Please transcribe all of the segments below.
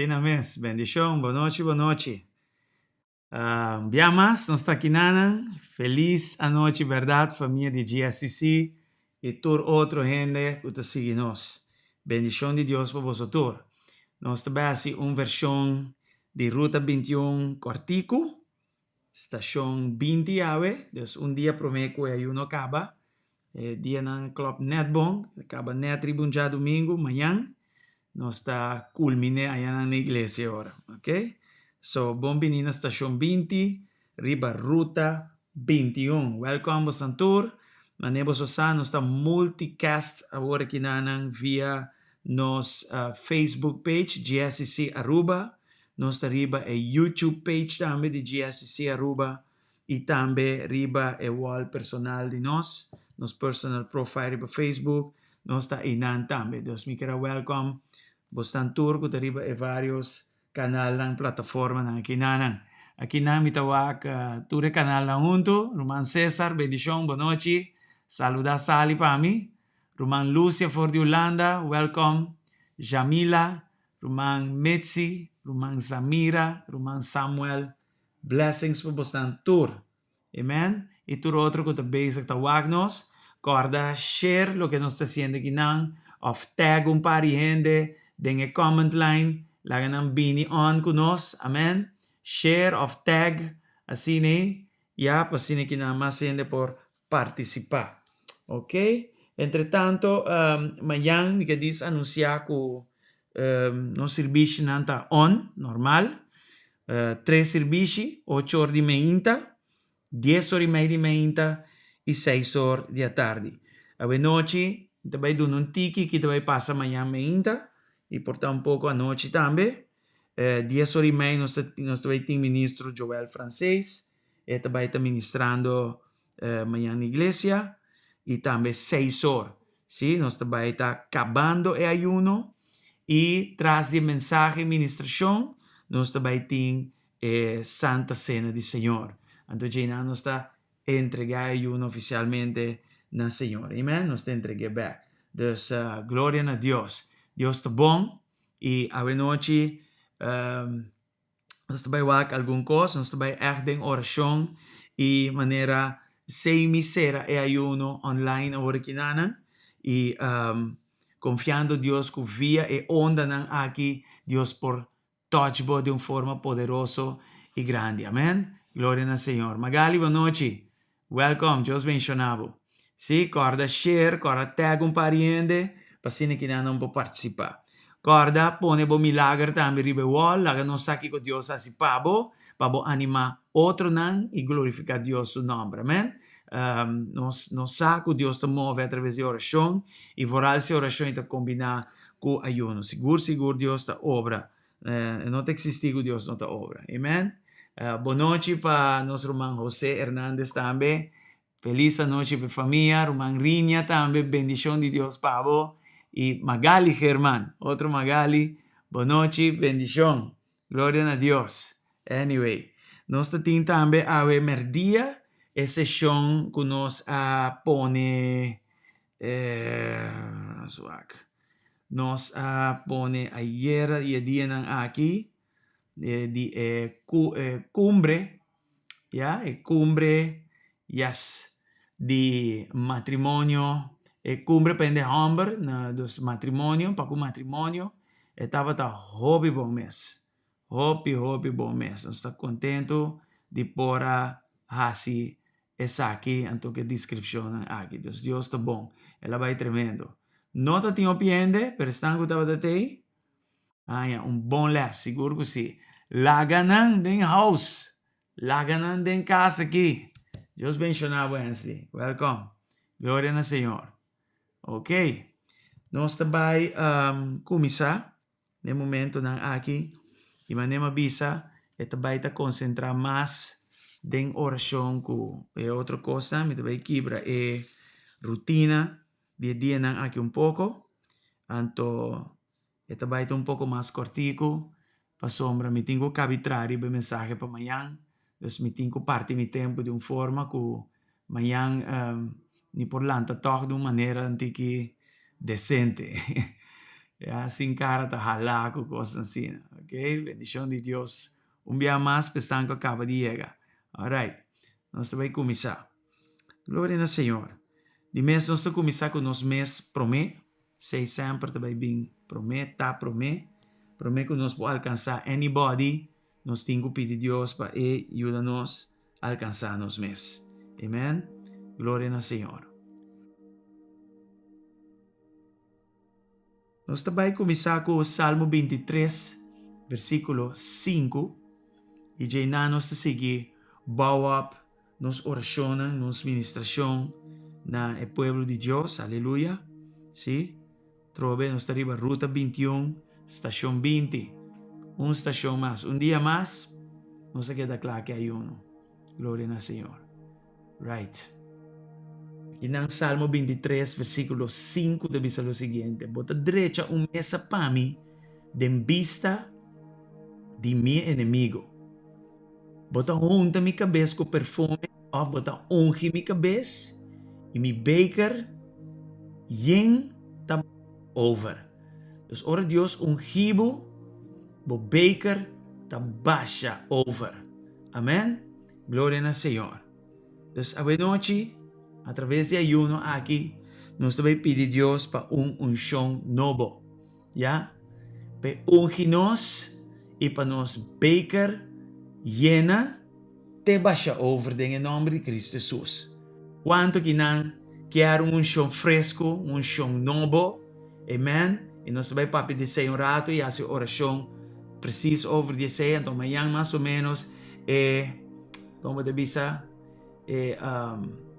Asina mes. Bendishon. Bonochi bonochi. Bia mas nos ta kinanan. Felis anochi berdad famia di GSCC y tur otro hende cu ta sigui nos. Bendicion di Dios pa boso tur. Nos ta bay haci un version di Ruta 21 cortico, stacion 20 awe, dus un dia prome cu e ayuno caba. E dianan klop net bon, caba net riba un djadomingo, mañan nos ta culmine ayanan na iglesia ora, ok? So bon bini na stacion 20 riba Ruta 21. Welcome bosan tur. Mane boso sa nos ta multicast awor akinanan via nos Facebook page GSCC Aruba. Nos ta riba e YouTube page tambe di GSCC Aruba y tambe riba e wall personal di nos, nos personal profile riba Facebook. Nos ta einan tambe. Dus mi kier a welcome bosnan tur cu ta riba e varios kanalnan, plataformanan akinanan. Akinan mi ta wak tur e kanalnan hunto. Ruman Cesar, bendicion, bonochi. Saluda Sally pa mi. Ruman Lucia for di Hulanda, welcome. Jamila, ruman Mitzi, ruman Zamira, ruman Samuel. Blessings pa bosnan tur. Amen. Y tur otro cu ta bezig ta wak nos. Corda share loke nos ta haciendo akinan of tag un par di hende den e comment line. Laga nan bini on cu nos. Amen. Share of tag asina ya pa asina kinan mas hende por participa. Ok. Entre tanto mañan mi ke dis anuncia cu nos sirbishi-nan ta on normal. Tres sirbishi, ocho or di meinta, 10 or y mei di meinta y 6 or di atardi. Awenochi mi ta bay duna un tiki ki ta bay pasa mañan meinta y por ta un poco anochi tambe. 10 or y mei nos ta bay tin ministro Joel Frances. E ta bay ta ministrando mañan na iglesia y tambe 6 or. Si, nos ta bay ta cabando e ayuno y tras di mensahe y ministracion nos ta bay tin e Santa Cena di Señor. Anto djeinan nos ta entrega e ayuno oficialmente na Señor. Amen? Nos ta entrega bek. Dus gloria na Dios. Dios ta bon y awenochi nos ta bay wak algun cos, nos ta bay echt den oracion y manera semi cera e ayuno online awor akinanan y confiando Dios cu via e ondanan aki Dios por touch bo di un forma poderoso y grandi. Amen. Gloria na Señor. Magali, bonochi. Welcome. Dios bendiciona bo. Si, corda share, corda tag un par di hende, pa asina kinan nan por participa. Corda pone bo milager tambe riba e wall, laga nos sa kico Dios a haci pa bo, pa bo anima otronan y glorifica Dios su nomber. Amen. Nos sa cu Dios ta move a traves di oracion y vooral si oracion ta combina cu ayuno. Sigur, sigur Dios ta obra. No ta existi cu Dios no ta obra. Amen. Bonochi pa nos ruman José Hernandez tambe. Feliz anochi pa famia. Ruman Rinia tambe. Bendicion di Dios pa bo. Y Magali German. Otro Magali. Bonochi, bendicion. Gloria na Dios. Anyway, nos ta tin tambe awe merdia e sesion cu nos a pone zwak. Nos a pone ayera y e dianan aki di e cumbre, ya, e cumbre, yes, di matrimonio, e cumbre pa hende homber, na dus matrimonio, pa cu matrimonio, e tabata hopi bon mes. Hopi, hopi bon mes. Nos ta contento di por a haci esaki anto cu e descripcionnan aki. Dus Dios ta bon. El a bay tremendo. No ta tin hopi hende, pero esnan cu tabata tey, haña un bon les, sigur cu si. Laga nan den house. Laga nan den cas aki. Dios bendiciona bo, Hensley. Welcome. Gloria na Señor. Ok. Nos ta bay cuminsa den momentonan aki. Y manera mi a bisa, e ta bay ta concentra mas den oracion cu e otro cosnan. Mi ta bay kibra e rutina di e dianan aki un poco. Anto e ta bay ta un poco mas cortico pasobra mi tin cu cabi traha riba e mensahe pa mañan. Dus mi tin cu parti mi tempo di un forma cu mañan mi por lanta toch di un manera un tiki decente. Ya, sin cara ta hala cu cosnan asina. Ok, bendicion di Dios. Un bia mas pa esnan ku a kaba di yega. Alright, nos ta bai kuminsá. Gloria na Señor. Di mes nos ta kuminsá ku nos mes promé. Esei semper ta bai bin promé, ta promé. Promé ku nos por alkansá anybody, nos tin ku pidi Dios pa E yuda nos alkansá nos mes. Amen. Gloria na Señor. Nos ta bai kuminsá ku Salmo 23, versíkulo 5, i djeiná nos ta sigui bou op nos orashonnan, nos ministrashon na e pueblo di Dios. Aleluya. Sí. Trobe nos ta riba Ruta 21, stashon 20. Un stashon mas. Un dia mas, nos a keda kla ku e ayuno. Gloria na Señor. Right. I nan Salmo 23, versíkulo 5 ta bisa lo siguiente, Bo ta drecha un mesa pa mi den bista di mi enemigo. Bo ta hunta mi kabes ku perfume òf bo ta ungi mi kabes i mi beker yen ta over. Dus ora Dios ungi bo, bo beker ta basha over. Amen. Gloria na Señor. Dus awenochi, a traves di ayuno aki, nos ta bai pidi Dios pa un unshon nobo. Ya, p'e ungi nos i pa nos beker yena te basha over den e nomber di Cristo Jesus. Cuanto ki nan kier un unshon fresco, un unshon nobo? Amen. I nos ta bai papia di esei un rato i hasi orashon precies over di esei. Anto mañan mas o menos e, como ta bisa, e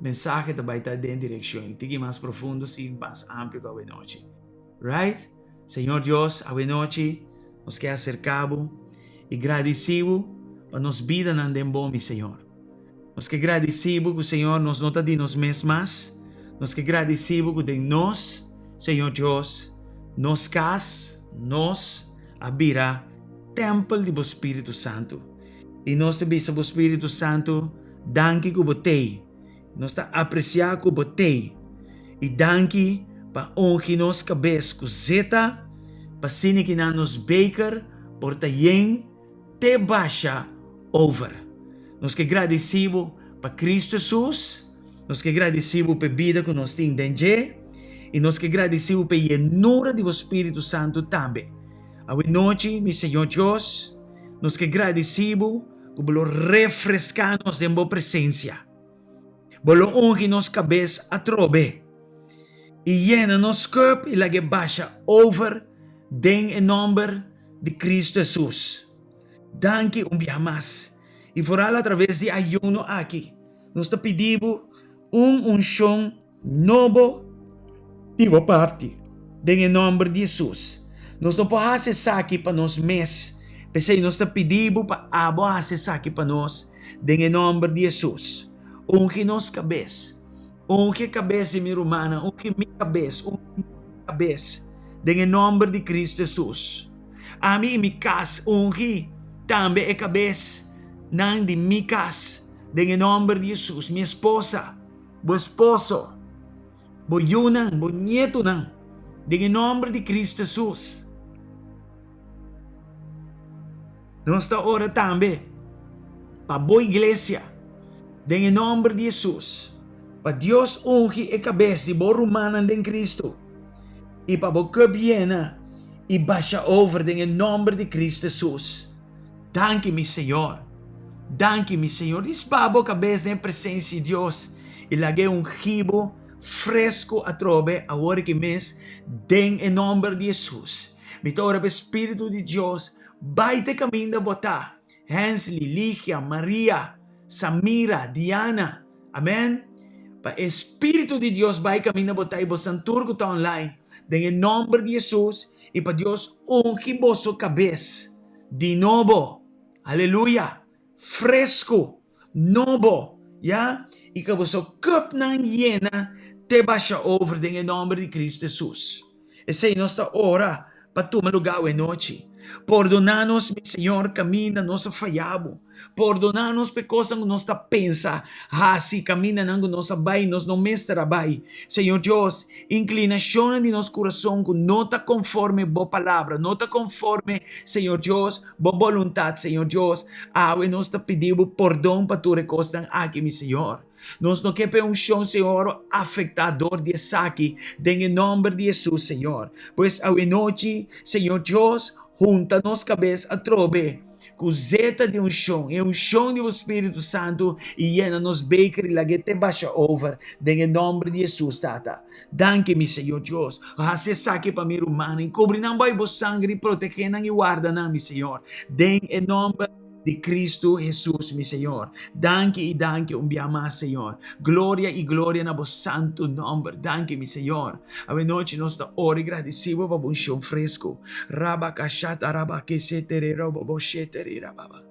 mensahe ta bai ta den direccion i tiki mas profundo, si mas amplio ku awenochi. Right? Señor Dios, awenochi nos ke acerca Bo y gradici Bo pa nos bidanan den Bo, mi Señor. Nos ke gradici Bo cu, Señor, nos no ta di nos mes mas. Nos ke gradici Bo cu den nos, Señor Dios, nos cas, nos a bira tempel di Bo Spiritu Santo. Y nos ta bisa Bo Spiritu Santo, danki cu Bo t'ey. Nos ta apresiá ku bo t'ei i danki pa ungi nos kabes ku zeta pa asina ki nan nos beker por ta yen te basha over. Nos ke gradisí bo pa Kristu Hesus, nos ke gradisí bo pa e bida ku nos tin den dje i nos ke gradisí bo pa e yenura di bo Spiritu Santu tambe. Awe nochi, mi Señor Dios, nos ke gradisí bo ku bo lo refreská nos den bo presensia. Bo lo ungi nos kabes atrobe i yena nos kùp i lag'é basha over den e nòmber di Kristu Hesus. Danki un biaha mas i foral atraves di ayuno aki nos ta pidi bo un unshon Nobo di bo parti, den e nomber di Hesus. Nos no por hasi esaki pa nos mes, p'esei nos ta pidi bo pa abo hasi esaki pa nos, den e nomber di Hesus. Ungi nos kabes. Ungi e kabes di mi rumannan, ungi mi kabes, ungi mi kabes, den e nomber di Cristo Hesus. Ami i mi kas, ungi tambe e kabes nan di mi kas, den e nomber di Hesus. Mi esposa. Bo esposo, bo yunan, bo nietunan, den e nomber di Cristo Jesus. Nos ta ora tambe pa bo iglesia, den e nomber di Jesus, pa Dios ungi e cabes di bo rumannan den Cristo, i pa bo cup yena i basha over den e nomber di Cristo Jesus. Danki mi Señor. Danki mi Señor. Dispa bo kabes den e presensia di Dios i laga e ungi bo fresco atrobe awor aki mes den e nomber di Jesus. Mi ta ora pa e Spiritu di Dios bai te kaminda bo ta. Hensley, Ligia, Maria, Samira, Diana. Amen. Pa e Spiritu di Dios bai kaminda bo ta i bosan tur ku ta online den e nomber di Jesus i pa Dios ungi boso kabes. Di nobo, aleluya, fresku, nobo, ya, i ku boso kupnan yena te basha over den e nòmber di Kristu Hesus. Esei nos ta ora pa tuma lugá awe nochi. Pordoná nos, mi Señor, kaminda nos a faya bo. Pordoná nos p'e kosnan ku nos ta pensa, hasi, kamindanan ku nos a bai, nos no mester a bai. Señor Dios, inklinashonnan di nos kurason ku no ta konforme bo palabra, no ta konforme, Señor Dios, bo boluntat, Señor Dios, awe nos ta pidi bo pordon pa tur e kosnan aki, mi Señor. Nos no ke p'e unshon, Señor, afektá dor di esaki, den e nòmber di Hesus, Señor. Pues awenochi, Señor Dios, hunta nos kabes atrobe ku zeta di unshon, e unshon di bo Spiritu Santu, i yena nos beker i lag'é te basha over, den e nòmber di Hesus, Tata. Danki, mi Señor Dios. Hasi esaki pa mi rumannan i kubri nan bai bo sanger i protegé nan i warda nan, mi Señor, den e nòmber di Cristo Hesus, mi Señor. Danki i danki un bia mas, Señor. Gloria i gloria na bo santu nòmber. Danki, mi Señor. Awenochi nos ta ora i gradisí bo pa bo unshon fresku. Rabakashata rabakesetere roboboshetere rababa.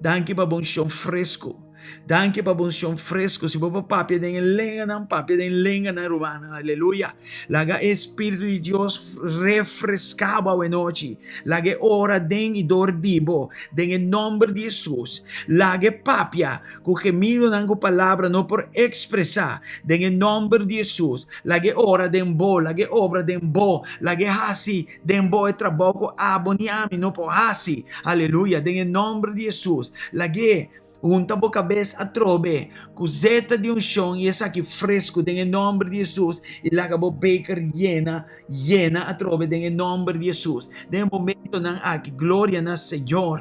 Danki pa bo unshon fresku. Danki pa bo unshon fresku. Si bo por papia den e lenganan, papia den lenganan, rumannan. Aleluya. Laga e Spiritu di Dios refreská bo awenochi. Laga e ora den i dor di bo, den e nòmber di Hesus. Laga e papia ku gemidonan ku palabra no por ekspresá, den e nòmber di Hesus. Laga e ora den bo, laga e obra den bo, laga e hasi Den bo e trabou ku abo ni ami no por hasi. Aleluya! Den e nòmber di Hesus, lag'é hunta bo kabes atrobe ku zeta di unshon i esaki fresku den e nòmber di Hesus i laga bo beker yena, yena atrobe den e nòmber di Hesus. Den e momentonan aki, gloria na Señor!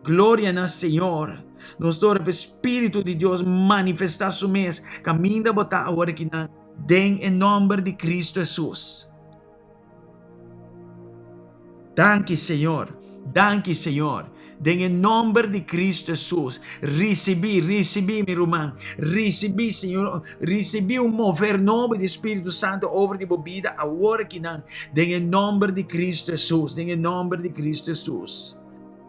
Gloria na Señor! Nos ta ora pa e Spiritu di Dios manifestá su mes kaminda bo ta awor akinan den e nòmber di Kristu Hesus. Danki Señor, danki Señor. Den e nomber di Cristo Hesus, ricibi, ricibi mi ruman, ricibi Señor, ricibi un mover nobo di Spiritu Santo over di bo bida awor akinan, den e nomber di Cristo Hesus, den e nomber di Cristo Hesus.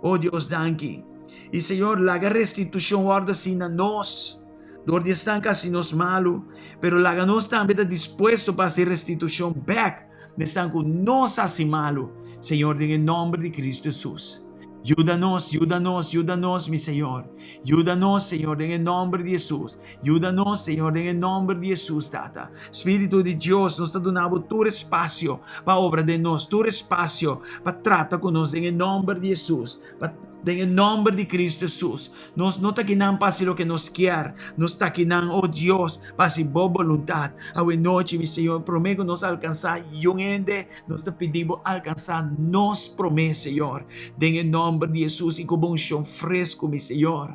Oh Dios, danki. Y Señor, laga restitucion wordo haci na nos. Dor di esnan ku hasi nos malu, pero laga nos tambe ta dispuesto pa hasi restitushon bèk na esnan ku nos hasi malu, Señor, den e nòmber di Kristu Hesus. Yuda nos, yuda nos, yuda nos, mi Señor. Yuda nos, Señor, den e nòmber di Hesus. Yuda nos, Señor, den e nòmber di Hesus, Tata. Spiritu di Dios, nos ta duna bo tur espasio pa obra den nos, tur espasio pa trata ku nos den e nòmber di Hesus. Pa den e nomber di Cristo Jesus. Nos no ta kinan pa haci loke nos kier. Nos ta kinan, oh Dios, pa haci Bo boluntad. Awe nochi, mi Señor, prome cu nos alcansa yun hende, nos ta pidi Bo alcansa nos prome, Señor. Den e nomber di Jesus y cu Bo uncion fresco, mi Señor.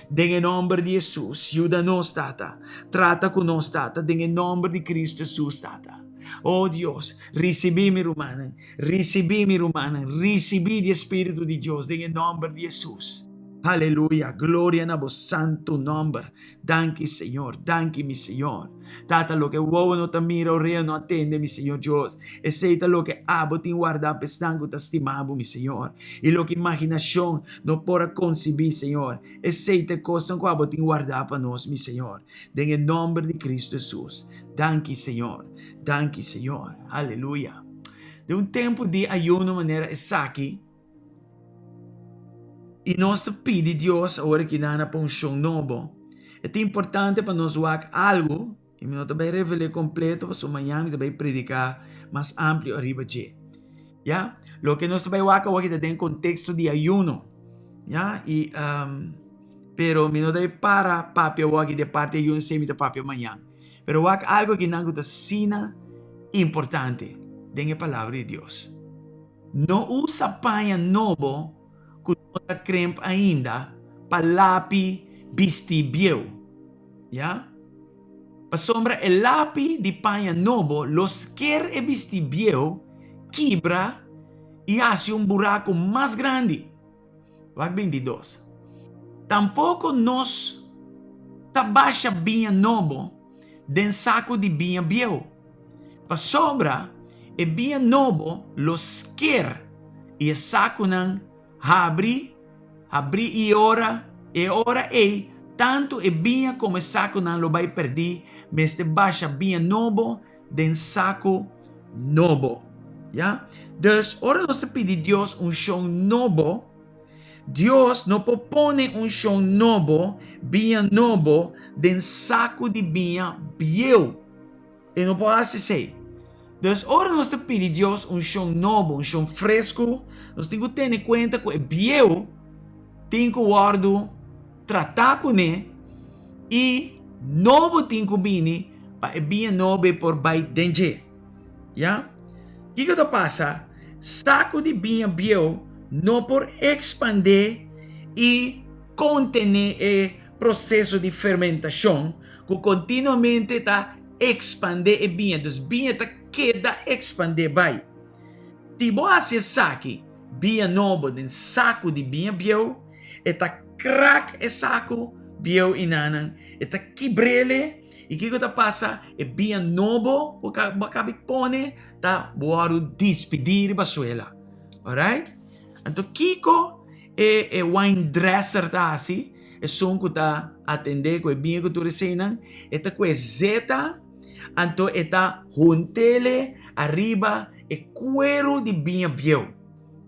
Den e nomber di Jesus, yuda nos, Tata. Trata cu nos, Tata, den e nomber di Cristo Jesus, Tata. Oh Dios, ricibi mi rumannan, ricibi mi rumannan, ricibi di e Spiritu di Dios den e nomber di Jesus. Aleluya, gloria na bo santo nomber. Danki Señor, danki mi Señor. Tata, loke wowo no ta mira, orea no a tende, mi Señor Dios, esei ta loke abo tin wardá pa esnan ku ta stima bo, mi Señor. I loke imaginashon no por a konsibí, Señor, esei ta e kosnan ku abo tin wardá pa nos, mi Señor. Den e nòmber di Kristu Hesus. Danki, Señor. Danki, Señor. Aleluya. Den un tempu di ayuno manera esaki, I nos ta pidi Dios awor aki nan pa un shon nobo. E ta importante pa nos wak algu, i mi no ta bai revel'é kompleto pasobra mañan mi ta bai prediká mas amplio ariba dje. Ya, loke nos ta bai wak awor aki ta den konteksto di ayuno. Ya, i um, pero mi no ta bai para papia awor aki di e parti ayuno, esei mi ta papia mañan. Pero wak algu aki nan ku ta asina importante den e Palabra di Dios. No usa paña nobo ku no ta kremp ainda pa lapi bistí bieu. Ya. Pasobra e lapi di paña nobo lo sker e bistí bieu, kibra i hasi un buraku mas grandi. Wak 22. Tampoko nos ta basha biña nobo den saku di biña bieu, pasobra e biña nobo lo sker i e sakunan habri habri i ora e ora ei tantu e biña komo e sakunan lo bai pèrdí. Mester basha biña nobo den saku nobo. Ya. Dus, ora nos ta pidi Dios unshon nobo, Dios no por pone unshon nobo, biña nobo, den saku di biña bieu. E no por hasi esei. Dus, ora nos ta pidi Dios unshon nobo, unshon fresku, nos tin ku tene kuenta ku e bieu tin ku wòrdu tratá kuné i nobo tin ku bini pa e biña nobo ei por bai den dje. Ya. Kiko ta pasa? Saku di biña bieu no por ekspandé i kontené e proseso di fermentashon ku kontinuamente ta ekspandé e biña. Dus biña ta keda ekspandé bai. Si bo hasi esaki, biña nobo den saku di biña bieu, e ta krak e saku bieu inanan, e ta kibr'ele. I kiko ta pasa? E biña nobo ku bo a kabi pone ta wòrdu dispidí riba suela. Alright? Anto kiko e e wine dresser ta hasi? Esun ku ta atendé ku e biña ku tur eseinan, e ta ku e zeta, anto e ta hunt'ele ariba e kueru di biña bieu.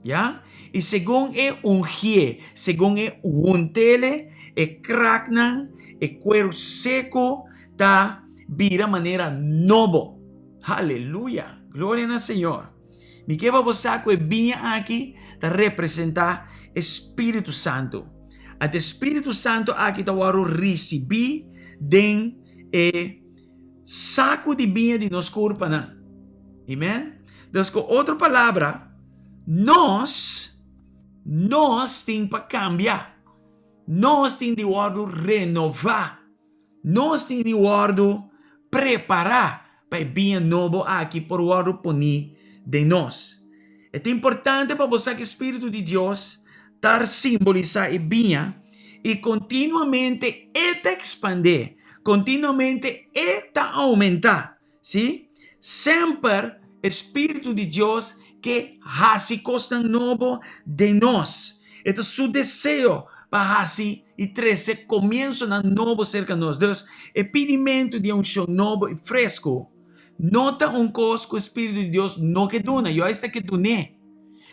Ya? I segun e ungié, segun e huntele, e kraknan, e kueru seku ta bira manera nobo. Haleluya! Gloria na Señor! Mi ke pa bo sa ku e biña aki ta representá e Spiritu Santu. Anto e Spiritu Santu aki ta wòrdu risibí den e saku di biña di nos kurpanan. Amen? Dus ku otro palabra, nos, nos tin pa kambia. Nos tin di wòrdu renová. Nos tin di wòrdu prepará pa e biña nobo aki por wòrdu poní den nos. E ta importante pa bo sa ku e spiritu di Dios ta simbolisá e biña i kontinuamente e ta ekspandé, kontinuamente e ta oumentá. Sí, semper e spiritu di Dios ke hasi kosnan nobo den nos. E ta su deseo pa hasi i trese komiensonan nobo serka nos. Dus, e pidimentu di e unshon nobo i fresku no ta un kos ku e spiritu di Dios no ke duna, juist ta ke dun'é.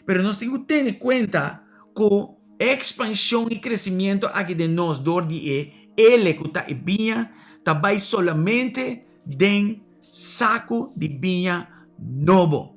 Pero nos tin ku tene kuenta ku e ekspanshon i kresimiento aki den nos dor di e Ele ku ta e biña ta bai solamente den saku di biña nobo.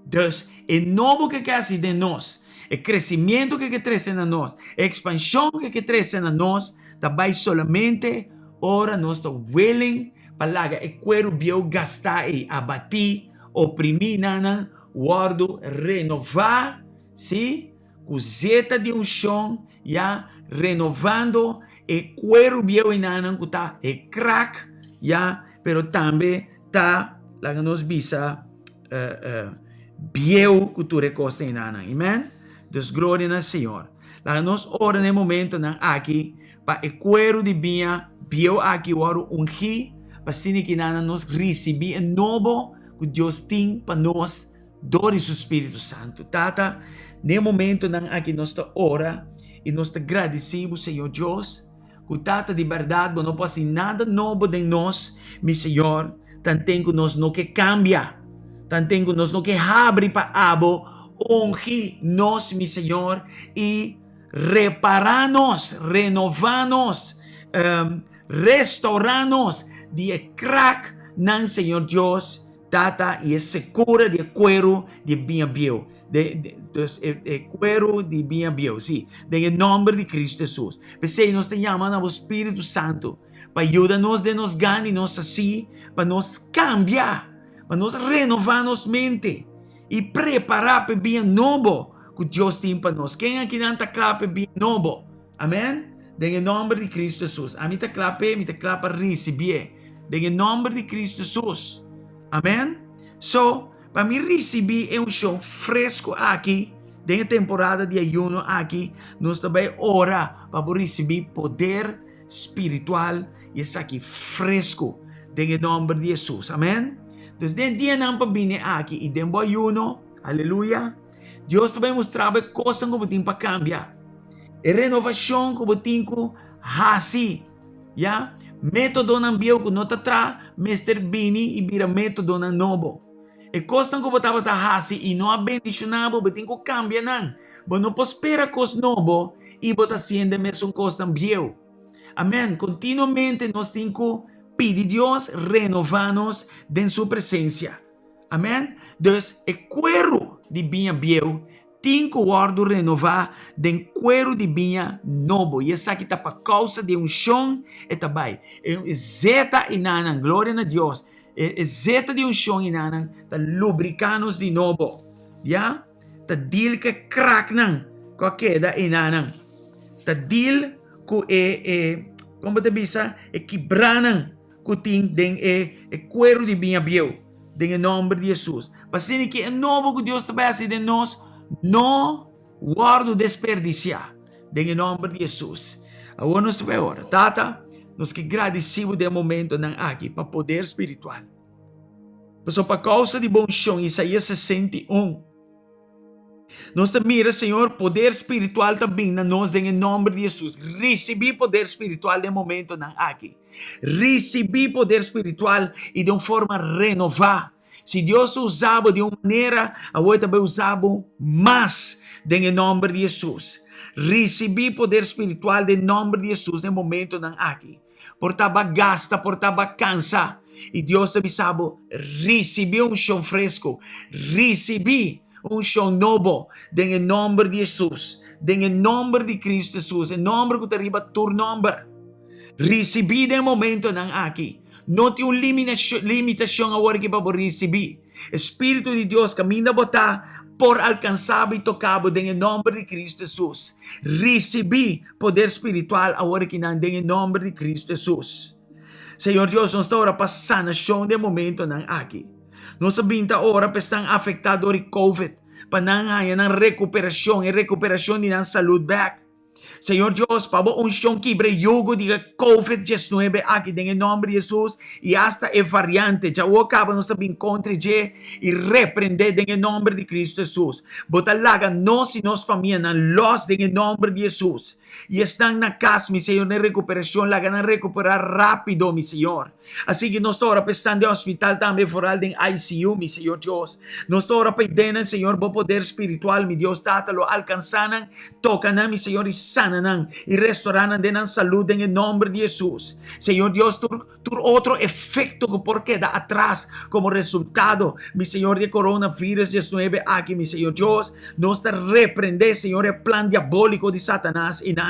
Dus, e nobo ke ke hasi den nos, e kresimiento ke ke trese na nos, e ekspanshon ke ke trese na nos, ta bai solamente ora nos ta willing pa laga e kueru bieu gastá ei, abatí, oprimí nan, wòrdu renová, sí, Ku zeta di unshon ya renovando e kueru bieu enanan ku ta e krak ya, pero tambe ta laga nos bisa bieu ku tur e kos enanan. Amen. Dus gloria na Señor. Laga nos ora na e momentonan aki pa e kueru di biña bieu aki wòrdu ungí pa asina kinanan nos risibí e nobo ku Dios tin pa nos Dor di su Spiritu Santu. Tata, n'e momentonan aki nos ta ora i nos ta gradisí bo, Señor Dios, ku Tata di bèrdat bo no por hasi nada nobo den nos, mi Señor, tanten ku nos no ke kambia, tanten ku nos no ke habri pa abo ungi nos, mi Señor, i repará nos, renová nos, restourá nos di e kraknan, Señor Dios. Tata i e sekura di e kueru di e biña bieu. De, de, dus e, e kueru di biña bieu, sí. Den e nòmber di Kristu Hesus. P'esei nos ta yama na bo Spiritu Santu pa yuda nos den nos gana i nos hasi, pa nos kambia, pa nos renová nos mente i prepará pa e biña nobo ku Dios tin pa nos. Ken akinan ta kla pa e biña nobo? Amen. Den e nòmber di Kristu Hesus. Ami ta kla p'e, mi ta kla pa risibié. Den e nòmber di Kristu Hesus. Amen. So, pa mi risibí e unshon fresku aki, den e temporada di ayuno aki, nos ta bai ora pa bo risibí poder spiritual i esaki fresku den e nòmber di Hesus. Amen. Dus den dianan pa bini aki i den bo ayuno, aleluya, Dios ta bai mustra bo e kosnan ku bo tin pa kambia, e renovashon ku bo tin ku hasi, ya. Métodonan bieu ku no ta traha mester bini i bira métodonan nobo. E kosnan ku bo tabata hasi i no a bendishoná bo, bo tin ku kambia nan. Bo no por spera kos nobo i bo ta hasiendo e mesun kosnan bieu. Amèn. Kontinuamente nos tin ku pidi Dios renová nos den su presensia. Amèn. Dus e kueru di biña bieu tin ku wòrdu renová den kueru di biña nobo. I esaki ta pa kousa di e unshon e ta bai. E zeta i nannan, gloria na Dios, e zeta di unshon i nannan ta lubriká nos di nobo. Ya? Ta deal ku e kraknan ku a keda i nannan. Ta deal ku e, e, kon bo ta bisa, e kibranan ku tin den e, e kueru di biña bieu. Den e nòmber di Hesus. Pa asina ki e nobo ku Dios ta bai hasi den nos no wòrdu desperdisiá. Den e nòmber di Hesus. Awor nos ta bai ora. Tata, nos ke gradisí bo den e momentonan aki pa poder spiritual. Pasobra pa kousa di bo unshon, Isaías 61, nos ta mira, Señor, poder spiritual ta bin na nos den e nòmber di Hesus. Risibí poder spiritual den e momentonan aki. Risibí poder spiritual i den un forma renová. Si Dios a usa bo di un manera, awor e ta bai usa bo mas den e nòmber di Hesus. Risibí poder spiritual den nòmber di Hesus den momentonan aki. Por ta bo a gasta, por ta bo a kansa, i Dios ta bisa bo, risibí un unshon fresku, risibí un unshon nobo den e nòmber di Hesus, den e nòmber di Kristu Hesus, e nòmber ku ta riba tur nòmber. Risibí den e momentonan aki. No tin un limitashon awor aki pa bo risibí. E Spiritu di Dios kaminda bo ta por alkansá bo i toká bo den e nòmber di Kristu Hesus. Risibí poder spiritual awor akinan den e nòmber di Kristu Hesus. Señor Dios, nos ta ora pa sanashon den e momentonan aki. Nos a bin ta ora pa esnan afektá dor di Covid, pa nan haña nan rekuperashon, e rekuperashon di nan salud bèk. Señor Dios, pa bo unshon kibra e yugo di e Covid 19 aki den e nomber di Jesus i hasta e variante djawo kaba nos ta bin kontra dje i reprende den e nomber di Cristo Jesus. Bo ta laga nos i nos famianan los den e nomber di Jesus. I esnan na kas, mi Señor, den rekuperashon, laga nan rekupera rapido, mi Señor. Así nos ta ora pa esnan den hospital tambe, vooral den ICU, mi Señor Dios. Nos ta ora pa e dennan, Señor, bo poder spiritual, mi Dios Tata, lo alcansá nan, toca nan, mi Señor, y sana nan, y restorá nan den nan salud den e nomber di Jesús. Señor Dios, tur, tur otro efecto cu por keda atras como resultado, mi Señor, di e coronavirus 19 aki, mi Señor Dios, nos ta reprende, Señor, e plan diabólico di Satanás y nan.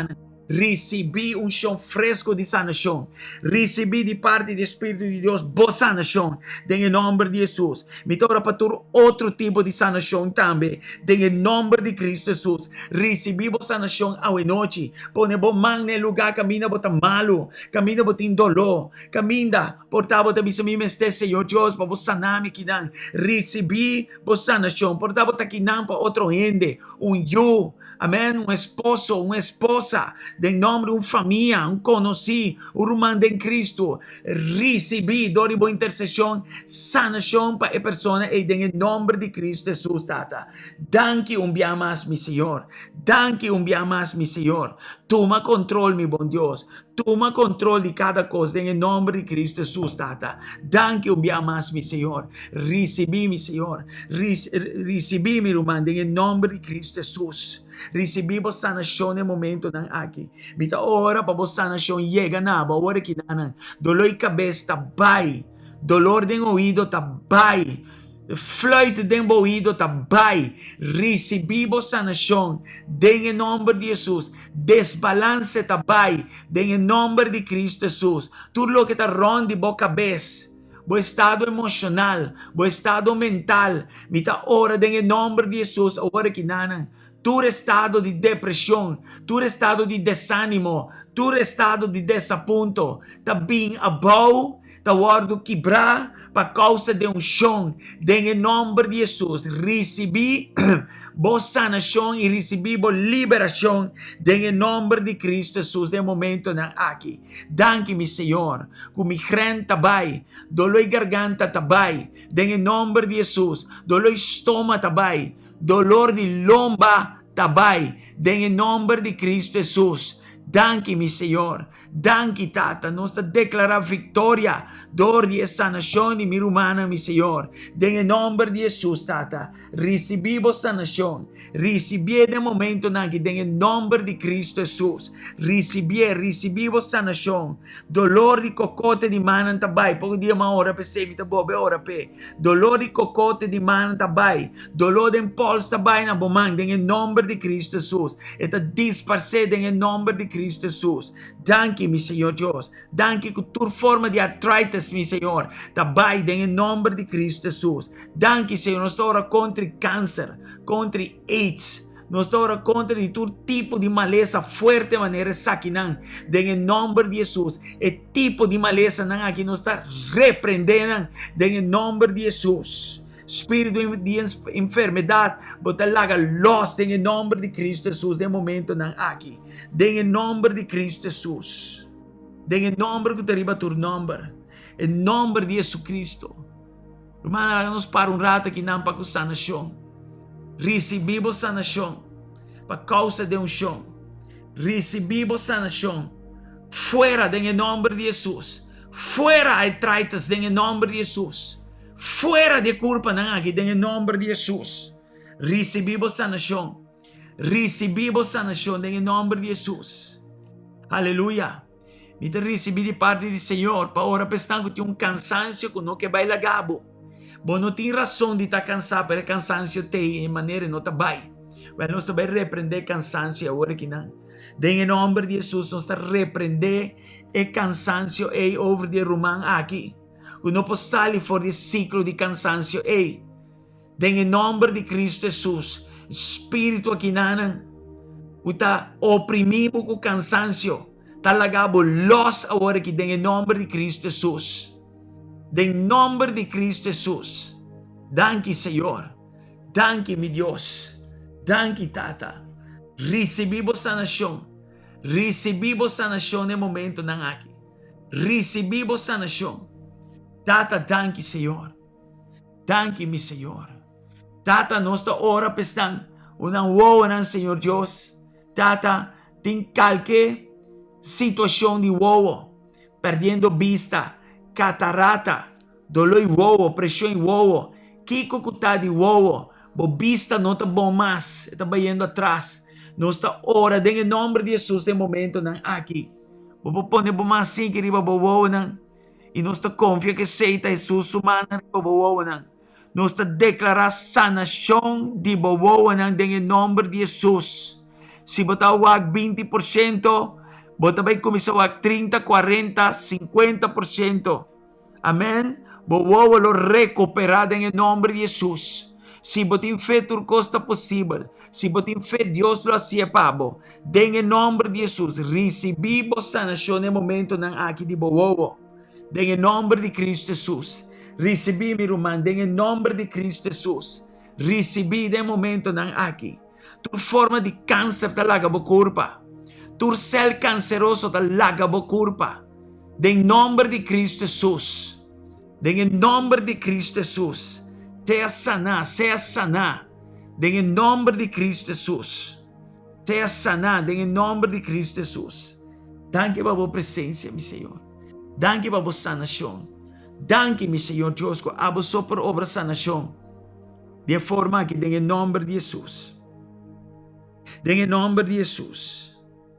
Risibí unshon fresku di sanashon. Risibí di parti di e Spiritu di Dios bo sanashon den e nòmber di Hesus. Mi ta ora pa tur otro tipo di sanashon tambe den e nòmber di Kristu Hesus. Risibí bo sanashon awenochi. Pone bo man na e lugá kaminda bo ta malu, kaminda bo tin doló, kaminda por ta bo ta bisa mi mester Señor Dios pa bo sana mi kinan. Risibí bo sanashon. Por ta bo ta kinan pa otro hende, un yu. Amèn, un esposo, un esposa, den nòmber di un famia, un konosí, un ruman den Kristu, risibí dor di bo interseshon sanashon pa e persona ei den e nòmber di Kristu Hesus, Tata. Danki un bia mas, mi Señor. Danki un bia mas, mi Señor. Tuma kontrol, mi bon Dios. Tuma kontrol di kada kos den e nòmber di Kristu Hesus, Tata. Danki un bia mas, mi Señor. Risibí, mi Señor. Risibí, mi ruman, den e nòmber di Kristu Hesus. Risibí bo sanashon den e momentonan aki. Mi ta ora pa bo sanashon yega na bo awor aki nan. Doló di kabes ta bai. Dolor den oido ta bai. Fluit den bo oido ta bai. Risibí bo sanashon den e nòmber di Hesus. Desbalanse ta bai den e nòmber di Kristu Hesus. Tur loke ta rònt di bo kabes, bo estado emoshonal, bo estado mental, mi ta ora den e nòmber di Hesus awor aki nanan. Tur estado di depreshon, tur estado di desánimo, tur estado di desapunto ta bin abou. Ta wòrdu kibrá pa kousa den unshon, den e nòmber di Hesus. Risibí bo sanashon i risibí bo liberashon den e nòmber di Kristu Hesus den e momentonan aki. Danki, mi Señor, ku migrèn ta bai, doló i garganta ta bai, den e nòmber di Hesus, doló i stoma ta bai, dolor di lomba ta bai, den e nòmber di Kristu Hesus. Danki, mi Señor. Danki, Tata, nos ta deklará viktoria dor di e sanashon di mi rumannan, mi Señor. Den e nòmber di Hesus, Tata, risibí bo sanashon. Risibié den momentonan aki den e nòmber di Kristu Hesus. Risibié, risibí bo sanashon. Dolor di kokote di mannan ta bai. Poko dia m'a ora p'esei, mi ta bobe ora p'e. Dolor di kokote di mannan ta bai. Dolor den pols ta bai na bo man den e nòmber di Kristu Hesus. E ta disparsé den e nòmber di Kristu Hesus. Danki, mi Señor Dios. Danki ku tur forma di artritis, mi Señor, ta bai den e nòmber di Kristu Hesus. Danki, Señor. Nos ta ora kontra e kanser, kontra e aids. Nos ta ora kontra di tur tipo di malesa fuerte manera esakinan den e nòmber di Hesus. E tipo di malesanan aki nos ta reprendé nan den e nòmber di Hesus. Spiritu di enfermedat bo ta laga lòs den e nòmber di Kristu Hesus den e momentonan aki. Den e nòmber di Kristu Hesus. Den e nòmber ku ta riba tur nòmber. E nòmber di Hesukristu. Rumannan, laga nos para un rato akinan pa ku sanashon. Risibí bo sanashon pa kousa di e unshon. Risibí bo sanashon fuera den e nòmber di Hesus. Fuera artritis den e nòmber di Hesus. Fuera di e kurpanan aki den e nòmber di Hesus. Risibí bo sanashon. Risibí bo sanashon den e nòmber di Hesus. Aleluya. Mi ta risibí di parti di Señor pa ora pa esnan ku tin un kansansio ku no ke bai laga bo. Bo no tin rason di ta kansá, pero e kansansio t'ei i e manera e no ta bai. Wèl, nos ta bai reprendé e kansansio awor akinan. Den e nòmber di Hesus nos ta reprendé e kansansio ei over di e ruman aki, ku no por sali for di e siklo di kansansio ei. Den e nòmber di Kristu Hesus, spiritu akinanan ku ta oprimí bo ku kansansio, ta laga bo lòs awor aki den e nòmber di Kristu Hesus. Den nòmber di Kristu Hesus. Danki, Señor. Danki, mi Dios. Danki, Tata. Risibí bo sanashon. Risibí bo sanashon den momentonan aki. Risibí bo sanashon. Tata, danki, Señor. Danki mi Señor. Tata nos ta ora pa esnan ku nan wowonan Señor Dios. Tata tin kalke situashon di wowo, perdiendo bista, katarata, doló i wowo, preshon i wowo, kiko ku ta di wowo, bo bista no ta bon mas, e ta bayendo atras. Nos ta ora den e nòmber di Hesus den momentonan aki. Bo por pone bo man sinki riba bo wowonan. I nos ta konfia ku esei ta Hesus su mannan riba bo wowonan. Nos ta deklará sanashon di bo wowonan den e nòmber di Hesus. Si bo ta wak 20%, bo ta bai kuminsá wak 30, 40, 50%. Amèn. Bo wowo lo rekuperá den e nòmber di Hesus. Si bo tin fe tur kos ta posibel. Si bo tin fe Dios lo hasié pa bo. Den e nòmber di Hesus, risibí bo sanashon den e momentonan aki di bo wowo. Den e nòmber di Kristu Hesus. Risibí, mi ruman, den e nòmber di Kristu Hesus. Risibí den e momentonan aki. Tur forma di kanser ta laga bo kurpa. Tur sèl kanseroso ta laga bo kurpa. Den nòmber di Kristu Hesus. Den e nòmber di Kristu Hesus. Sea saná, sea saná. Den e nòmber di Kristu Hesus. Sea saná den e nòmber di Kristu Hesus. Danki pa bo presensia, mi Señor. Danki pa bo sanashon. Danki, mi Señor Dios, ku abo so por obra sanashon di e forma aki den e nòmber di Hesus. Den e nòmber di Hesus.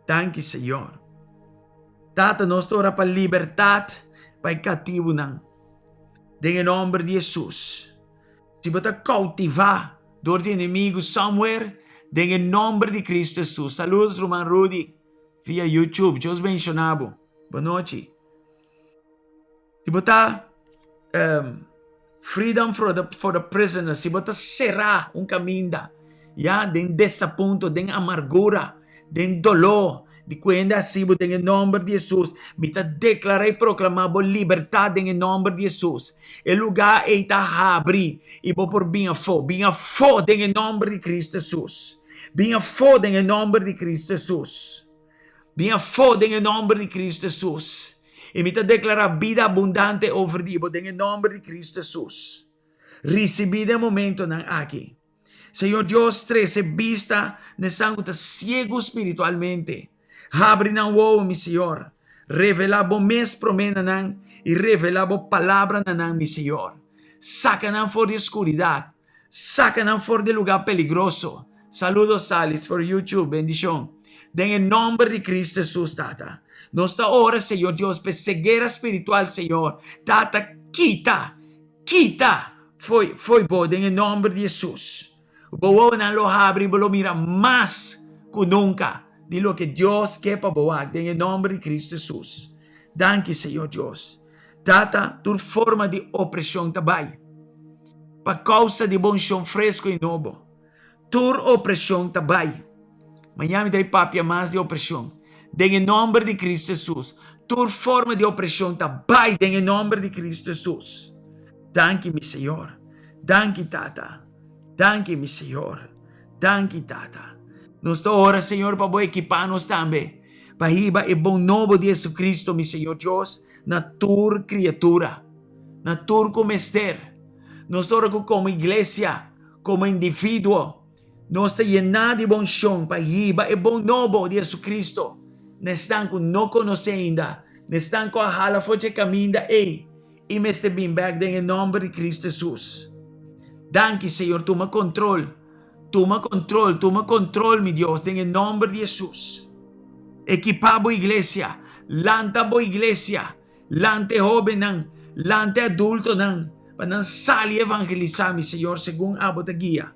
Danki, Señor. Tata, nos ta ora pa libertat pa e katibunan. Den e nòmber di Hesus. Si bo ta koutivá dor di enemigu somewhere, den e nòmber di Kristu Hesus. Saludos ruman Rudy via YouTube. Dios benshoná bo. Bonochi. Si bo ta um, freedom for the, for the prisoners, si bo ta será un kaminda, ya, den desapunto, den amargura, den doló, di ku hende hasi bo den e nòmber di Hesus, mi ta deklará i proklamá bo libertat den e nòmber di Hesus. E lugá ei ta habri i bo por bin afó. Bin afó den e nòmber di Kristu Hesus. Bin afó den e nòmber di Kristu Hesus. Bin afó den e nòmber di Kristu Hesus. I mi ta deklará bida abundante over di bo den e nòmber di Kristu Hesus. Risibí den e momentonan aki. Señor Dios, trese bista na esnan ku ta siegu spiritualmente. Habri nan wowo, mi Señor. Revelá bo mes promé na nan i revelá bo palabra na nan, mi Señor. Saka nan for di e skuridat. Saka nan for di e lugá peligroso. Saludos Salis for YouTube. Bendishon. Den e nòmber di Kristu Hesus, Tata. Nos ta ora, Señor Dios, p'e ceguera spiritual, Señor. Tata, kita, kita fo'i, fo'i bo den e nòmber di Hesus. Bo wowonan lo habri i bo lo mira mas ku nunka di loke Dios ke pa bo wak den e nòmber di Kristu Hesus. Danki, Señor Dios. Tata, tur forma di opreshon ta bai pa kousa di bo unshon fresku i nobo. Tur opreshon ta bai. Maña mi ta bai papia mas di opreshon. Den e nòmber di Kristu Hesus, tur forma di opreshon ta bai den e nòmber di Kristu Hesus. Danki, mi Señor. Danki, Tata. Danki, mi Señor. Danki, Tata. Nos ta ora, Señor, pa bo ekipá nos tambe pa hiba e bon nobo di Jesucristo, mi Señor Dios, na tur kriatura, na tur ku mester. Nos ta ora ku komo iglesia, komo individuo, nos ta yená di bo unshon pa hiba e bon nobo di Jesucristo na esnan ku no konosé ainda, na esnan ku a hala for dje kaminda ei. I mester bin bek den e nomber di Cristo Jesus. Danki Señor tuma control tuma control tuma control mi Dios den e nomber di Jesus. Ekipa bo iglesia lanta bo iglesia lanta e hobennan lanta e adultonan pa nan sali evangelisa mi Señor segun abo ta guia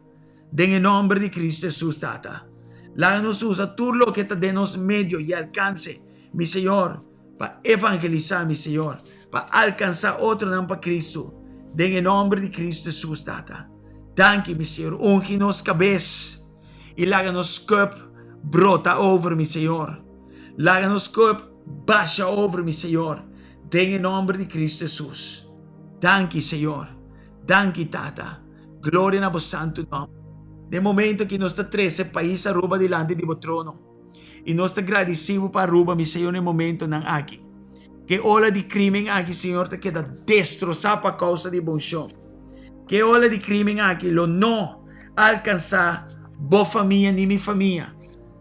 den e nomber di Cristo Jesus Tata. Laga nos usa tur loke ta den nos medio y alcance mi Señor. Pa evangelisá, mi Señor, pa alkansá otronan pa Cristo, den e nomber di Cristo Jesus, Tata. Danki, mi Señor. Ungi nos kabes i laga nos cup brota over, mi Señor. Laga nos cup basha over, mi Señor, den e nomber di Cristo Jesus. Danki, Señor. Danki, Tata. Gloria na bo santu nomber. Den momento aki nos ta trese pais Aruba dilanti di bo trono. I nos ta gradisí bo pa Aruba, mi Señor, na e momentonan aki. Ke ola di krimen aki, Señor, ta keda destrosá pa kousa di bo unshon. Ke ola di krimen aki lo no alkansá bo famia ni mi famia.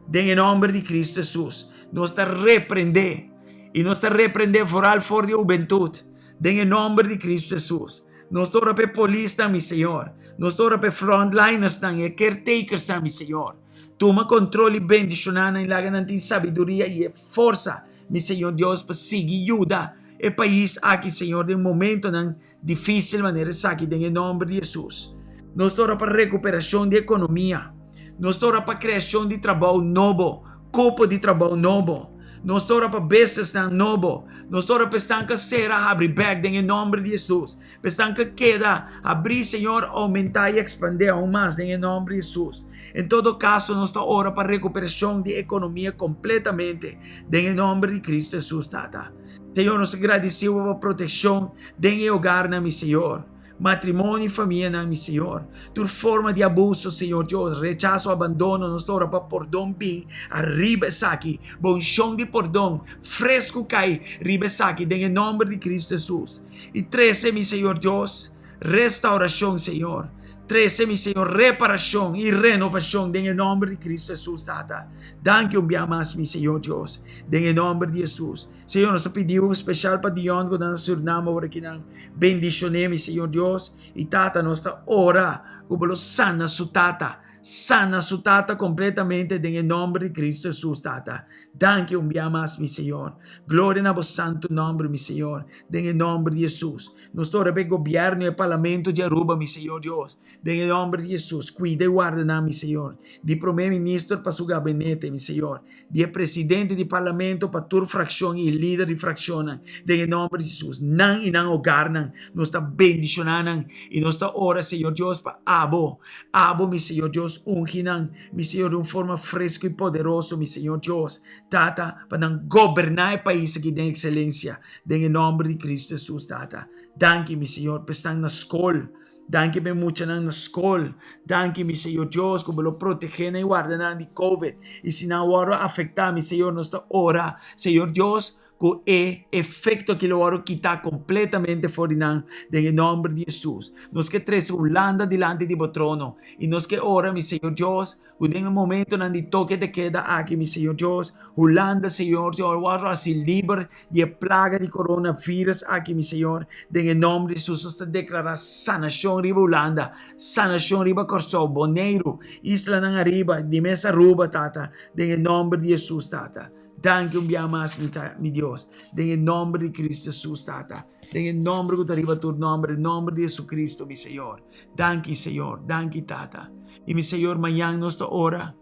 Den e nòmber di Kristu Hesus, nos ta reprendé, i nos ta reprendé foral for di hubentut, den e nòmber di Kristu Hesus. Nos ta ora pa e polisnan, mi Señor. Nos ta ora pa e frontlinersnan i e caretakersnan, mi Señor. Tuma kontrol i bendishoná nan i laga nan tin sabiduria i e forsa, mi Señor Dios, pa sigui yuda e pais aki, Señor, den momentonan difísil manera esaki, den e nòmber di Hesus. Nos ta ora pa rekuperashon di ekonomia. Nos ta ora pa kreashon di trabou nobo, kupo di trabou nobo. Nos ta ora pa businessnan nobo. Nos ta ora pa esnan ku a sera habri bèk den e nòmber di Hesus. Esnan ku keda abrí, Señor, oumentá i ekspandé aun mas den e nòmber di Hesus. En todo kaso, nos ta ora pa rekuperashon di ekonomia kompletamente den e nòmber di Kristu Hesus, Tata. Señor, nos ta gradisí Bo pa protekshon den e hogarnan, mi Señor, matrimonio i famianan, mi Señor. Tur forma di abuso, Señor Dios, rechaso, abandono, nos ta ora pa pordon bin ariba esaki, Bo unshon di pordon fresku kai riba esaki den e nòmber di Kristu Hesus. I trese, mi Señor Dios, restauracion, Señor. Trese, mi Señor, reparacion i renovacion den e nomber di Cristo Jesus, Tata. Danki un bia mas, mi Señor Dios, den e nomber di Jesus. Señor, nos ta pidi Bo special pa Dion cu ta na Surinam awor akinan. Bendicion'é, mi Señor Dios. I Tata, nos ta ora cu Bo lo sana su tata. Sana su tata completamente den e nomber di Cristo Jesus, Tata. Danki un bia mas, mi Señor. Gloria na bo santo nomber, mi Señor, den e nomber di Jesus. Nos ta ora pa e gobierno y e parlamento di Aruba, mi Señor Dios, den e nomber di Jesus. Cuida y warda nan, mi Señor. Di Prome Minister pa su gabinete, mi Señor. Di e presidente di parlamento pa tur fraccion y lider di fraccionnan, den e nomber di Jesus. Nan y nan hogarnan, nos ta bendiciona nan y nos ta ora, Señor Dios, pa abo. Abo, mi Señor Dios, ungi nan, mi Señor, di un forma fresco y poderoso, mi Señor Dios, Tata, pa nan goberná e pais aki den excelencia, den e nomber di Cristo Jesus, Tata. Danki, mi Señor, pa esnan na scol. Danki pa e muchanan na scol. Danki, mi Señor Dios, cu bo lo protege nan y warda nan di COVID. Y si nan worde afecta, mi Señor, nos ta ora, Señor Dios, Ku e efekto aki lo wòrdu kitá kompletamente for di nan den e nòmber di Hesus. Nos ke trese Hulanda dilanti di bo trono i nos ke ora, mi Señor Dios, ku den e momentonan di toke de keda aki, mi Señor Dios, Hulanda, Señor Dios, wòrdu hasi liber di e plaga di coronavirus aki, mi Señor. Den e nòmber di Hesus nos ta deklará sanashon riba Hulanda, sanashon riba Kòrsou, Boneiru, islanan ariba, di mes Aruba, Tata, den e nòmber di Hesus, Tata. Danki un bia mas, mi ta, mi Dios, den e nòmber di Kristu Hesus, Tata, den e nòmber ku ta riba tur nòmber, e nòmber di Hesukristu, mi Señor. Danki, Señor. Danki, Tata. I mi Señor, mañan nos ta ora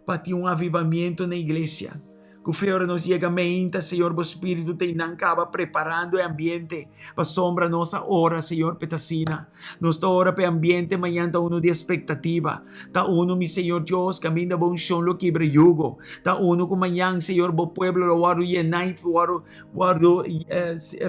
pa tin un avivamiento na iglesia. Ku fe ora nos yega meinta, Señor, bo Spiritu ta einan kaba preparando e ambiente pasobra nos a ora, Señor, p'e ta asina. Nos ta ora pa e ambiente mañan ta unu di espektativa. Ta unu, mi Señor Dios, kaminda bo unshon lo kibra yugo. Ta unu ku mañan, Señor, bo pueblo lo wòrdu yená i wòrdu wòrdu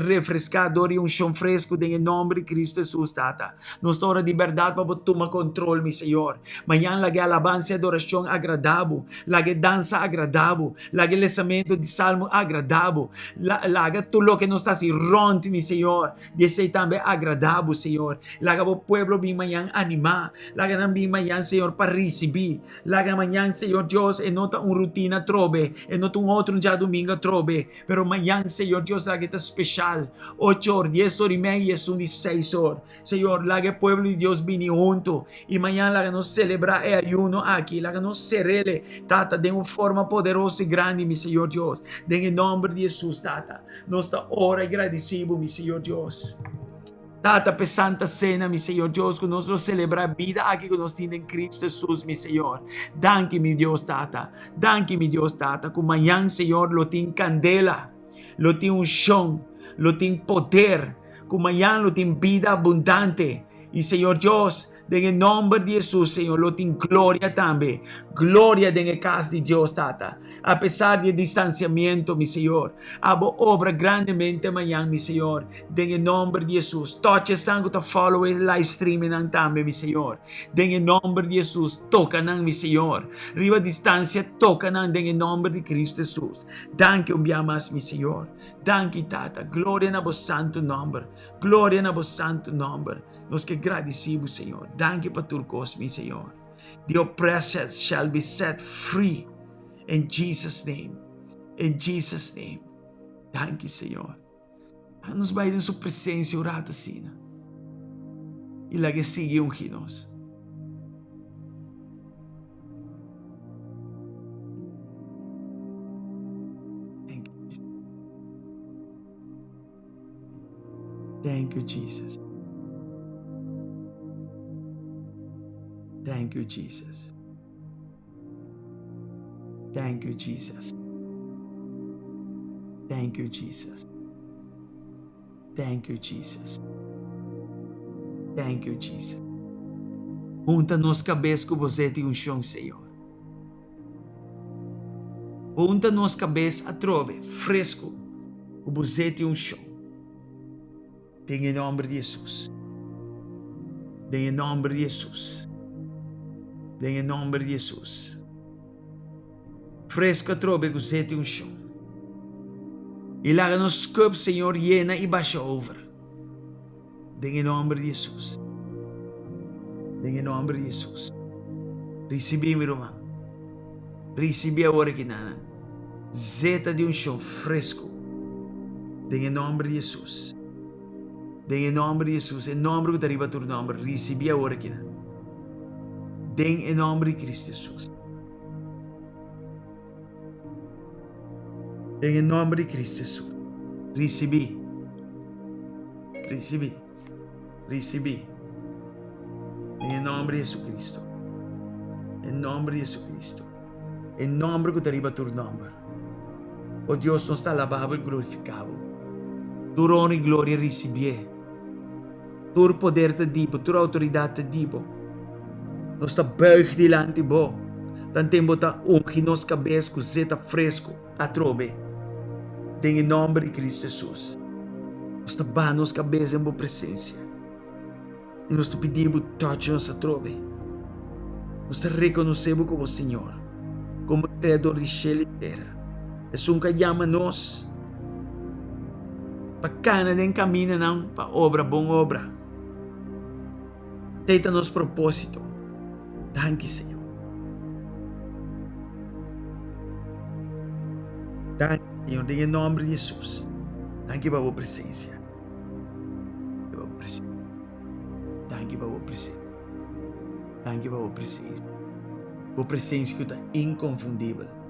refreská dor di unshon fresku den e nòmber di Kristu Hesus, Tata. Nos ta ora di bèrdat pa bo tuma kontrol, mi Señor. Mañan laga e alabansa i adorashon agradá bo. Laga e dansa agradá bo. Laga e lesamentu di salmo agradá bo. Laga tur loke nos ta hasi rònt, mi Señor, Di esei tambe agradá bo, Señor. Laga bo pueblo bin mañan animá. Laga nan bin mañan, Señor, pa risibí. Laga mañan, Señor Dios, e no ta un rutina atrobe, e no ta un otro djadumingu atrobe, pero mañan, Señor Dios, laga e ta speshal. Ocho or, dies or i mei i esun di seis or. Señor, laga e pueblo di Dios bini huntu. I mañan laga nos selebrá e ayuno aki. Laga nos ser'el, Tata, den un forma poderoso i grandi, mi Señor Dios. Den e nòmber di Hesus, Tata. Nos ta ora i gradisí bo, mi Señor Dios. Tata, p'e Santa Sena, mi Señor Dios, ku nos lo selebrá e bida aki ku nos tin den Kristu Hesus, mi Señor. Danki, mi Dios Tata. Danki, mi Dios Tata, ku mañan, Señor, lo tin kandela, lo tin unshon, lo tin poder, ku mañan lo tin bida abundante. I Señor Dios, den e nomber di Hesus, Señor, lo tin gloria tambe. Gloria den e cas di Dios, Tata. A pesar di e distanciamiento, mi Señor, abo obra grandemente mañan, mi Señor, den e nomber di Hesus. Touch esnan cu ta follow e live streamingnan tambe, mi Señor. Den e nomber di Hesus, toca nan, mi Señor. Riba distancia, toca nan den e nomber di Cristo Hesus. Danki un bia mas, mi Señor. Danki, Tata. Gloria na bo santo nomber. Gloria na bo santu nomber. Nos ke gradisí bo, Señor. Danki pa tur kos, mi Señor. The oppressed shall be set free. In Jesus name. In Jesus name. Danki, Señor. Nos bai den su presencia un rato asina. I laga sigui ungi nos. Thank you. Thank you, Jesus. Thank you, Jesus. Thank you, Jesus. Thank you, Jesus. Thank you, Jesus. Thank you, Jesus. Hunta nos cabes cu bo zet y unción, Señor. Hunta nos kabes atrobe, fresku, ku bo zet i unshon. Den e nòmber di Hesus. Den e nòmber di Hesus. Den e nòmber di Hesus. Fresku atrobe ku zet i unshon. I laga nos kup, Señor, yena i basha over. Den e nòmber di Hesus. Den e nòmber di Hesus. Risibí, mi ruman. Risibí awor aki nan. Zeta di unshon fresku. Den e nòmber di Hesus. Den e nòmber di Hesus, e nòmber ku ta riba tur nòmber, risibí awor aki nan. Den e nòmber di Kristu Hesus. Den e nòmber di Kristu Hesus. Risibí. Risibí. Risibí. Den e nòmber di Jesucristo. E nòmber di Jesucristo. E nòmber ku ta riba tur nòmber. O Dios, nos ta alabá bo i glorifiká bo. Tur honra i gloria risibié. Tur poder ta di bo, tur outoridat ta di bo. Nos ta buig dilanti bo, tanten bo ta ungi nos kabes ku zeta fresku atrobe. Den e nòmber di Kristu Hesus, nos ta baha nos kabes den bo presensia i nos ta pidi bo touch nos atrobe. Nos ta rekonosé bo komo Señor, komo Kreador di shelu i tera, esun ku a yama nos. Pa kana den kamindanan pa obra bon obra. Esei ta nos propósito. Danki, Señor. Danki, Señor, den e nòmber di Hesus. Danki pa bo presensia. Danki pa bo presensia. Danki pa bo presensia. Danki pa bo presensia. Bo presensia ku ta inkonfundibel.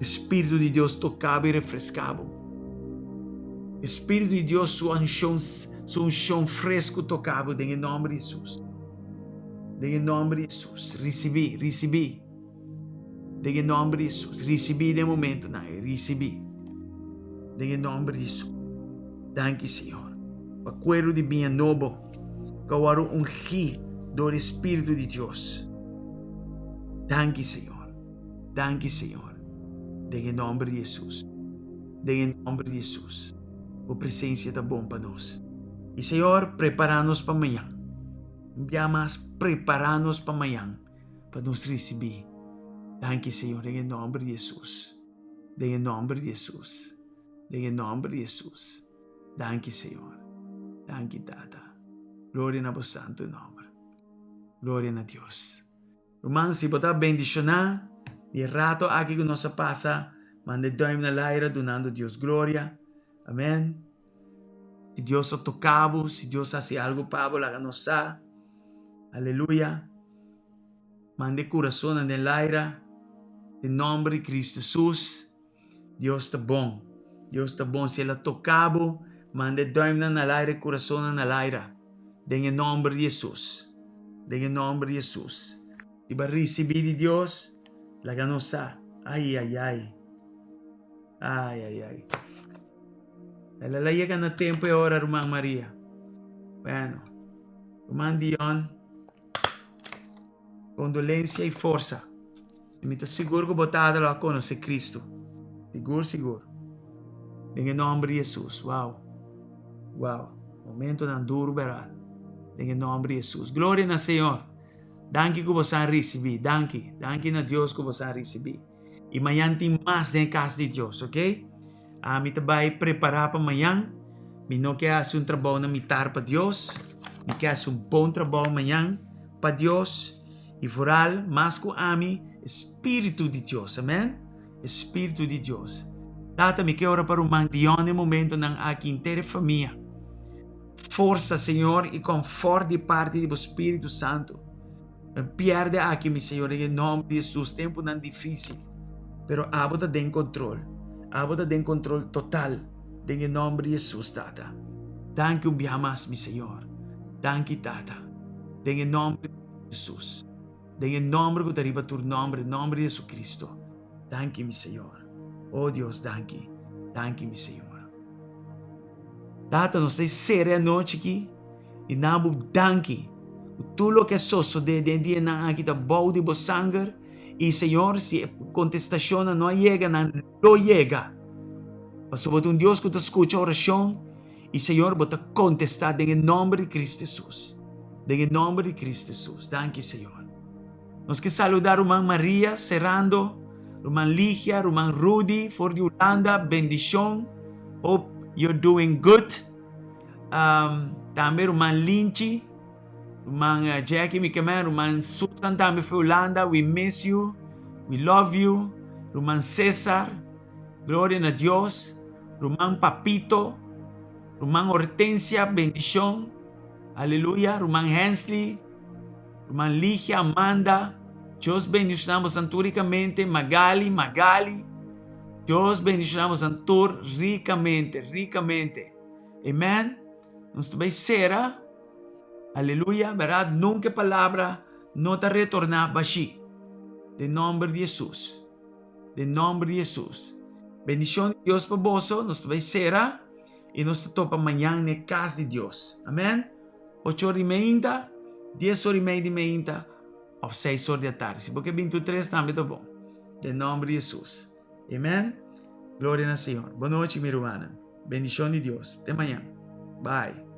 Spiritu di Dios toca bo y refresca bo. Spiritu di Dios su unshon, su unshon fresco toca bo den e nomber di Jesus. Den e nomber di Jesus, risibí, risibí. Den e nomber di Jesus, risibí den e momentonan ei, risibí. Den e nomber di Jesus. Danki, Señor, pa kueru di biña nobo ku a wòrdu ungí dor e Spiritu di Dios. Danki, Señor. Danki, Señor. Den e nomber di Jesus. Den e nomber di Jesus. Bo presensia ta bon pa nos. I Señor, prepará nos pa mañan. Un bia mas prepará nos pa mañan pa nos risibí. Danki Señor den e nòmber di Hesus. Den e nòmber di Hesus. Den e nòmber di Hesus. Danki Señor. Danki Tata. Gloria na bo santu nòmber. Gloria na Dios. Ruman, si bo ta bendishoná di e rato aki ku nos a pasa, manda e dùim na laira dunando Dios gloria. Amen. Si Dios a toca bo, si Dios haci algo pa bo, laga nos sa. Aleluya. Manda e curazonnan den laira. Den nomber di Cristo Jesus. Dios ta bon. Dios ta bon. Si El a toca bo, manda e duimnan na laira, e curazonnan na laira. Den e nomber di Jesus. Den e nomber di Jesus. Si bo a ricibi di Dios, laga nos sa. Ay, ay, ay. Ay, ay, ay. El a yega na tempo e ora, ruman Maria. Bueno, ruman Dion, condolencia y forza. Y mi ta sigur cu bo tata lo a conoce Cristo. Sigur, sigur. Den e nomber di Jesus. Wow. Wow. Momentonan duro, berdad. Den e nomber di Jesus. Gloria na Señor. Danki cu bo sa ricibi. Danki. Danki na Dios cu bo sa ricibi. Y mañan tin mas den e cas di Dios, ok? Ami ta bai prepara pa mañan. Mi no ke haci un trabou na mitar pa Dios. Mi ke haci un bon trabou mañan pa Dios. Y vooral, mas cu ami, e Spiritu di Dios. Amen? E Spiritu di Dios. Tata, mi ke ora pa ruman Dion e momentonan aki, henter e famia. Forsa, Señor, y confort di parti di bo Spiritu Santo. Mi pierde aki, mi Señor, den e nomber di Jesus, tempunan difícil, pero abo ta den control. Abo ta den control total, den e nomber di Jesus, Tata. Danki un biaha mas, mi Señor. Danki, Tata, den e nomber di Jesus. Den e nomber cu ta riba tur nomber, e nomber di Jesucristo. Danki, mi Señor. Oh Dios, danki. Danki, mi Señor. Tata, nos ta sera e anochi aki i na bo danki ku tur loke a sosodé den e dianan aki ta bou di bo sanger i Señor si e kontestashonnan no a yega nan lo yega pasobra bo ta un Dios ku ta skucha orashon i Señor bo ta kontestá den e nòmber di Cristo Hesus den e nòmber di Cristo Hesus danki Señor. Nos ke saluda ruman Maria Serrando, ruman Ligia, ruman Rudy for di Hulanda, bendishon, hope you're doing good. Um, tambe ruman Linchi, ruman eh, Jackie mi kemen, ruman Susan tambe for Hulanda, we miss you, we love you. Ruman Cesar, gloria na Dios. Ruman Papito, ruman Hortensia, bendishon. Aleluya, ruman Hensley, Ruman Ligia, Amanda, Dios bendiciona bosan tur ricamente, Magali, Magali, Dios bendiciona bosan tur ricamente, ricamente. Amen. Nos ta bay cera. Aleluya, verdad? Nunca e palabra no ta retorna bashi. Den nomber di Jesus. Den nomber di Jesus. Bendicion di Dios pa boso. Nos ta bay cera y nos ta topa mañan na e cas di Dios. Amen. Ocho or di meinta, dies or i mei di meinta òf seis or di atardi. Si bo ke bintu tres tambe ta bon. Den nòmber di Hesus. Amen. Gloria na Señor. Bon nochi, mi rumannan. Bendishon di Dios. Te mañan. Bye.